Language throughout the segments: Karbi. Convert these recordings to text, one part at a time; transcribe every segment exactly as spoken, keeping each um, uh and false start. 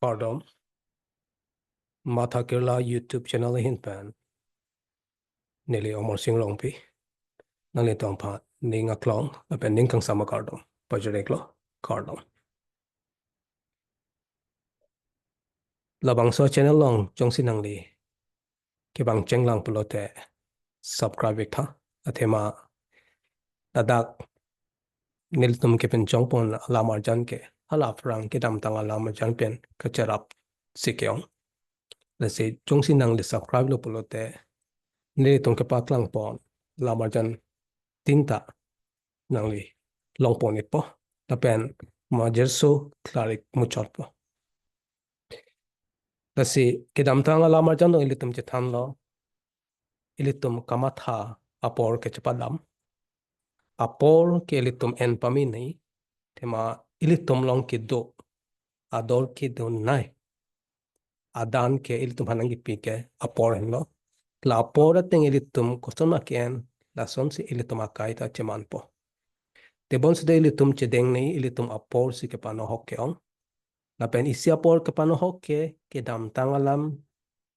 Kardom. Matha Kerala YouTube channel ahin pen neli Amarsing Rongpi. Nanglitum aphan ning aklong lapen ning kangsam akardom pajir-iklo, kardom. Labangso channel along jongsi nangli kevang chenglang pulote subscribe-iktha. Athema ladak nelitum kepinchongpon alam arjan ke hala aphrang kedamtang alam arjan pen kacherapsi ke-ong. Lasi jongsi nangli subscribe-lo pulote nelitum kepaklangpon alam arjan tinta nangli longpon-ikpo lapen majirso klar-ik muchotpo. Lasi kedamtang alam arjan along ilitum chethanlo, ilitum kamatha apor kechepadam. Apor ke ilitum en pamini, athema ilitum along kedo, ador kedo nai adan ke ilitum aphan nangkipi ke apor henlo. La apor ateng ilitum kosonma ke-en, lasonsi ilitum akai ta chemanpo. Tebonsita ilitum chedengnei, ilitum aporsi kepanohok ke-ong. Lapen isi apor kepanohok ke kedamtang alam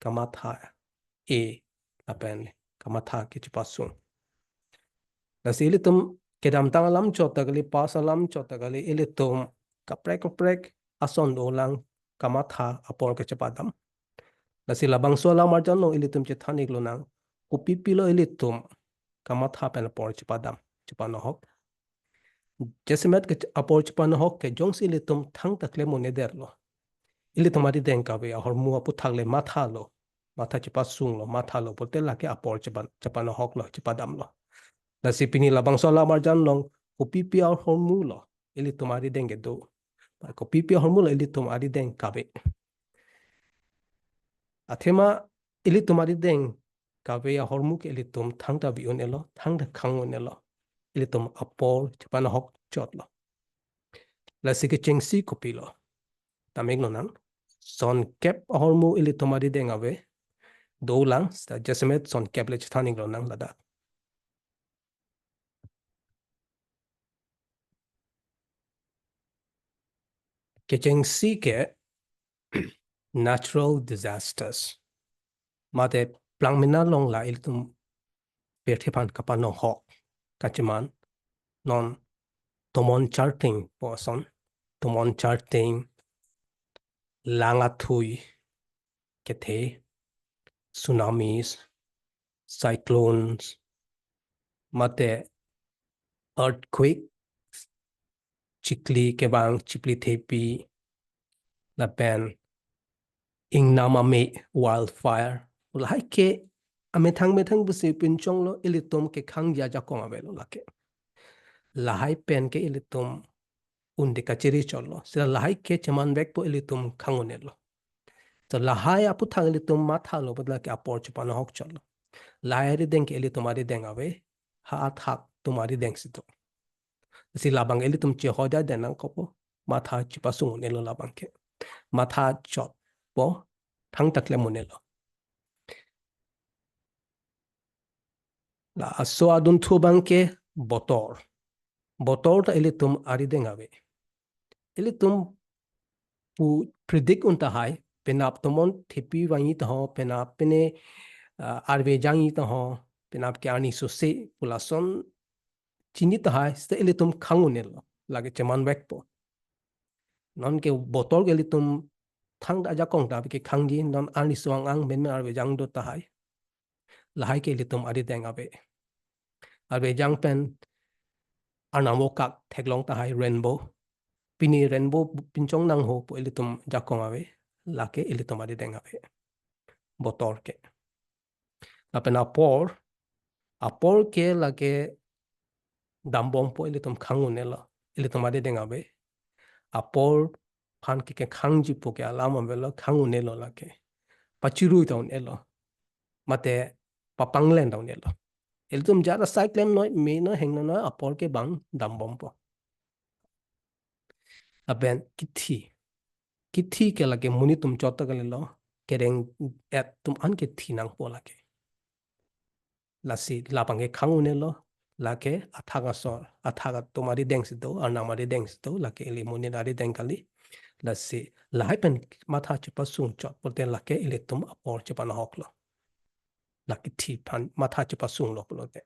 kamatha-e lapen kamatha kechepasung. Lasi ilitum kedamtang alam chot ta kali, past alam chot ta kali, ilitum kaprek kaprek ason dolang kamatha apor kechepadam. Lasi labangso alam arjan along ilitum chethan-iklonang, kopipilo ilitum kamatha pen apor chepadam, chepanohok. Jasemet ke apor chepanohok ke jongsi ilitum thangta klem un-edetlo, ilitum arideng kave ahormu aphuthak le mathalo, matha chepasunglo, mathalo pulote lake apor chepan-, chepanohoklo, chepadamlo. Lasi pini labangso alam arjan along kopipi ahormulo ilitum arideng kedo, kopipi ahormulo ilitum arideng kave. Athema ilitum arideng kave ahormu ke ilitum thangta vi un-elo, thangta khang un-elo. Ilitum apor chepanohok chotlo. Lasi kechengsi kopilo? Tame-iklonang. Sonkep ahormu ilitum arideng ave. Dolang, seta jasemet sonkep le chethan-iklonang ladak. Kechengsi ke natural disasters. Mate plangmena along la ilitum pirthe aphan kapanohok kacheman, non tomon charting pu ason, tomon charting, lang athui kethe, tsunamis, cyclones, mate earthquake, chikli kevang, chikli thepi, lapen ingnam ame, wildfire. Lahai ke amethang methang pusi pinchonglo, ilitum kekhangji ajakong avelo lake. Lahai pen ke ilitum un-e kachiri chotlo. Seta lahai ke chemanvekpo, ilitum khang un-elo. To lahai aphuthak ilitum mathalo pulote lake apor chepanohok chotlo. Lahai arideng ke ilitum arideng ave, ha athak atum arideng si do. Si labang ilitum chehoja den nangkokpo, matha chepasung un-elo labang ke. Matha chotpo, thangta klem un-elo. Laso adunthu abang ke botor. Botor ta ilitum arideng ave. Ilitum pu predict un tahai, penap tomon thepi vangji taho, penap pine, ah, arve jangji taho, penap ke arni sose pu lason chini tahai, seta ilitum khang un-elo, lake chemanvekpo. Non ke botor ke ilitum thangta ajakong ta kekhangji, non arni so-ang-ang menmen arve jang do tahai. Lahai ke ilitum arideng ave. Arve jang pen arnam vokak theklong tahai rainbow. Pini rainbow pinchong nangho pu ilitum jakong ave. Lake ilitum arideng ave. Botor ke. Lapen apor, apor ke lake dambompo, ilitum khang un-elo, ilitum arideng ave. Apor aphan ke kekhangji pu ke alam avelo, khang un-elo lake. Pachirui ta un-elo. Mate papanglen ta un-elo. Ilitum jara cyclone noi, me noi, heng noi, apor ke bang dambompo. Lapen kithi. Kithi ke lake monit atum chot ta kalilo, kereng-et atum an ke thi nangpo lake. Lasi labang ke khang un-elo, lake athak asor, athak atum arideng si do, arnam arideng si do, lake ili monit arideng kali. Lasi lahai pen matha chepasung chot pulote lake ilitum apor chepanahok lo. Lake thi aphan matha chepasung lo pulote.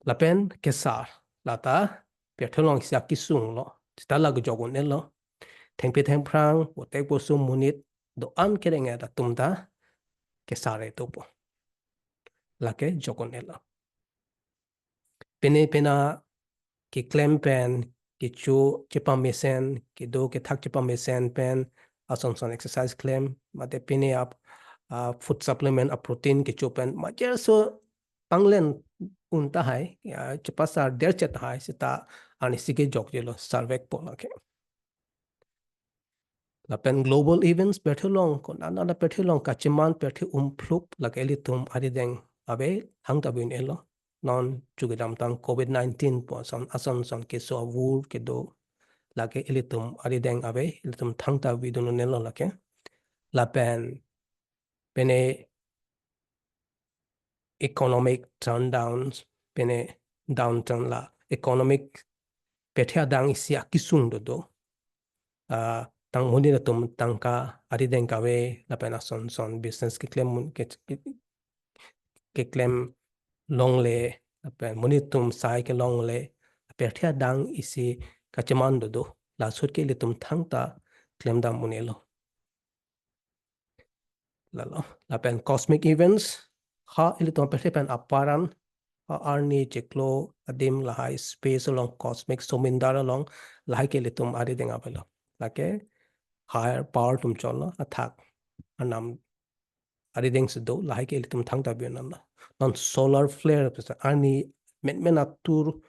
Lapen kesar, lata pirthe along isi akisung lo. Seta lake jok un-e lo. Thengpi thengphrang, pothek posung, monit do-an kereng atum ta kesar-e dopo. Lake jok un-e lo. Pine pina keklem pen, kecho chepamesen, kedo kethak chepamesen pen, ason son exercise klem, mate pine ap, ah, food supplement a protein kecho pen, majer so panglen un tahai, ya, chepasar der chet tahai, seta arnisi ke jokjelo, sarvekpo lake. Lapen global events pirthe along, konat konat pirthe along kacheman pirthe umphluk lake ilitum arideng ave, thangta bi un-e lo. Non chu kedamtang covid nineteen pu ason, ason son keso avur kedo lake ilitum arideng ave, ilitum thangta bidun un-e lo lake. Lapen pine economic turndowns, pine downturn la economic pirthe adang isi akisung dodo. Ah, tang monit atum tangka arideng kave, lapen ason son business keklem mun-, ke, ke, keklem longle, lapen monit atum sai kelongle, pirthe adang isi kacheman dodo. Lasot ke ilitum thangta klemdam un-e lo. Lalo, lapen cosmic events, ha ilitum pirthe pen aparan, ha arni chiklo adim lahai space along cosmic somindar along lahai ke ilitum arideng avelo. Lake higher power atum cholo athak arnam arideng si do lahai ke ilitum thangta bi un-e lo. Non solar flare pusi arni menmen atur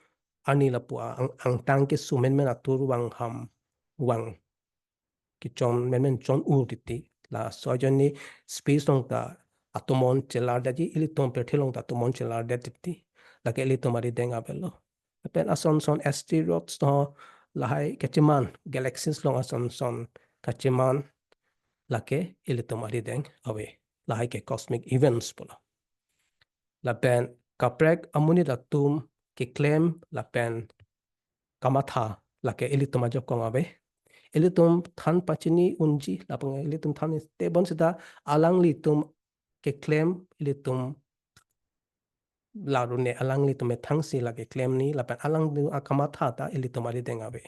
arni lapu ang, angtang keso menmen atur vang ham vang kechon menmen chon-ur titi. Laso ajoine space along ta atomon chelar detji, ilitum pirthe along ta atomon chelar det titi. Lake ilitum arideng avelo. Lapen ason son asteroids to lahai kacheman, galaxies along ason son kacheman lake ilitum arideng ave. Lahai ke cosmic events pulo. Lapen kaprek amonit atum keklem lapen kamatha lake ilitum ajokkong ave. Ilitum than pachini unji, lapen ilitum than stebon seta alanglitum keklem ilitum la un-e, alanglitum methang si lake klem ni, lapen alanglitum akamatha ta ilitum arideng ave.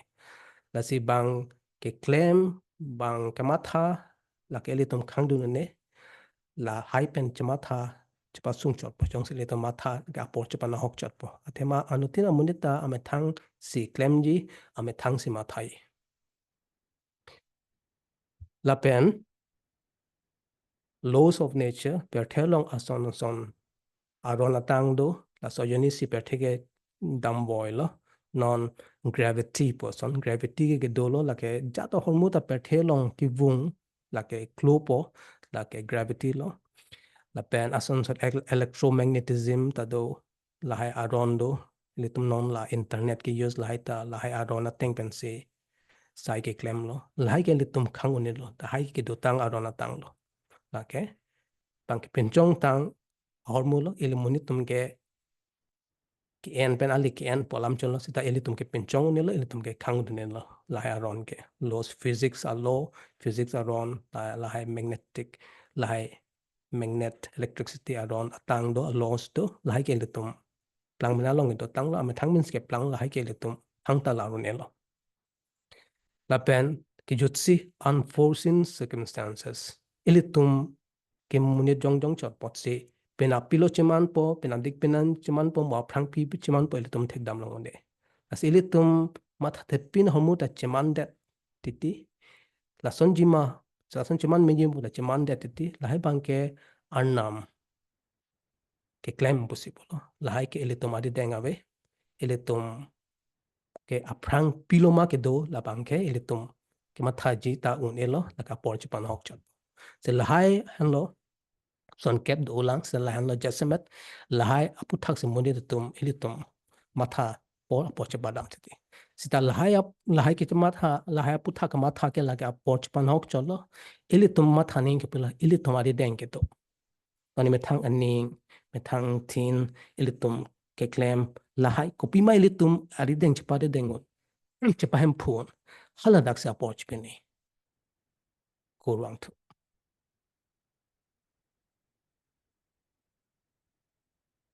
Lasi bang keklem, bang kamatha lake ilitum khangdun un-e, lahai pen chematha chepasung chotpo, jongsi ilitum matha ke apor chepanahok chotpo. Athema anuttin amonit ta amethang si klemji, amethang si mathai. Lapen laws of nature, pirthe along ason ason aron atang do, laso ajoine si pirthe ke damvoilo. Non gravity pu ason, gravity ke kedo lo, lake jat ahormu ta pirthe along kevung, lake klopo, lake gravity lo. Lapen ason son el-, electromagnetism ta do, lahai aron do, ilitum non la internet ke use lahai ta, lahai aron ateng pensi sai keklem lo, lahai ke ilitum khang un-e lo, lahai kedotang aron atang lo. Lake bang kepinchong tang ahormu lo, ili monit atum ke ke-en pen ali ke-en pu alam cholo, seta ilitum kepinchong un-e lo, ilitum ke khang un-e lo, lahai aron ke. Laws, physics a law, physics aron, la-, lahai magnetic, lahai magnet, electricity aron atang do, laws do, lahai ke ilitum plang mena along dotang lo, amethang min si keplang, lahai ke ilitum thangta la un-e lo. Lapen kejutsi unforeseen circumstances. Ilitum ke monit jongjong chot apotsi, pina pilo chemanpo, pina dik pinan chemanpo, mo aphrangpi chemanpo, ilitum thekdam long un-e. Lasi ilitum matha thepin ahormu ta cheman det titi. Lasonji ma, lason cheman meji pu ta cheman det titi. Lahai bang ke arnam keklem pusi pulo. Lahai ke ilitum arideng ave. Ilitum ke aphrang pilo ma kedo labang ke ilitum kemathaji ta un-e lo, lake apor chepanahok chot. Si lahai henlo, son kep dolang, si lahai henlo jasemet, lahai aphuthak si monit atum, ilitum matha apor, apor chepadam titi. Seta lahai ap-, lahai kematha, lahai aphuthak kematha ke lake apor chepanahok chotlo, ilitum matha ning ke pila, ilitum arideng kedo. Mane methang aning, methang thin, ilitum keklem, lahai kopima ilitum arideng chepa arideng un, chepa hemphu un. Haladak si apor chipini. Kurvangthu.